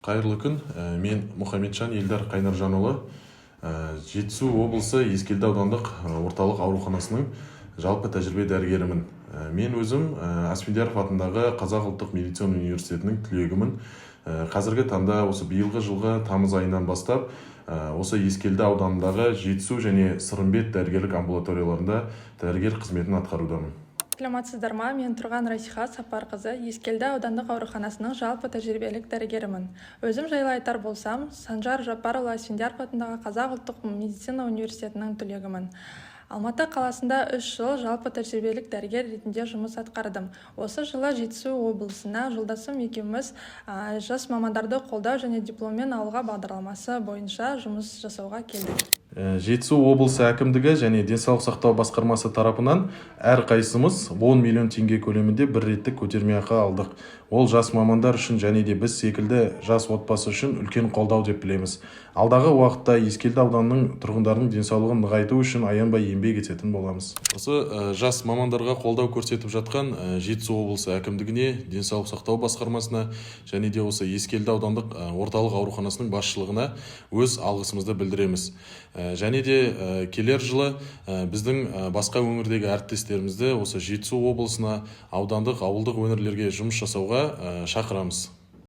Қайырлы күн! Мен Мұхамеджан Елдар Қайнаржанұлы, Жетісу облысы Ескелді аудандық орталық ауруханасының жалпы тәжірибе дәрігерімін. Мен өзім Асфендияров атындағы Қазақ ұлттық медицина университетінің түлегімін. Қазіргі таңда осы биылғы жылғы тамыз айынан бастап осы Ескелді ауданындағы Жетісу және Сырымбет дәрігерлік амбулаторияларында дәрігер қызметін атқарудамын. Саламатсыздар ма? Мен Тұрған Расиха Сапарқызы, Ескелді аудандық ауруханасының жалпы тәжірибелік дәрігерімін. Өзім жайлы айтар болсам, Санжар Жаппарұлы Асфендияров атындағы Қазақ ұлттық медицина университетінің түлегімін. Алматы қаласында 3 жыл жалпы тәжірибелік дәрігер ретінде жұмыс атқардым. Осы жылы Жетісу облысына жолдасым екеуміз жас мамандарды қолдау және «Дипломмен ауылға» бағдарламасы бойынша жұмыс жасауға келдік. Жетісу облысы әкімдігі және денсаулық сақтау басқармасы тарапынан әрқайсымыз 10 миллион теңге көлемінде бір реттік көтермеақы алдық. Ол жас мамандар үшін және де біз секілді жас отбасы үшін үлкен қолдау деп білеміз. Алдағы уақытта Ескелді ауданының тұрғындарының денсаулығын нығайту үшін аянбай еңбек ететін боламыз. Осы жас мамандарға қолдау көрсетіп жатқан Жетісу облысы әкімдігіне, денсаулық сақтау басқармасына және де осы Ескелді аудандық орталық ауруханасының басшылығына өз алғысымызды білдіреміз. Және де келер жылы біздің басқа өңірдегі әріптестерімізді осы Жетісу облысына, аудандық, ауылдық өңірлерге жұмыс жасауға шақырамыз.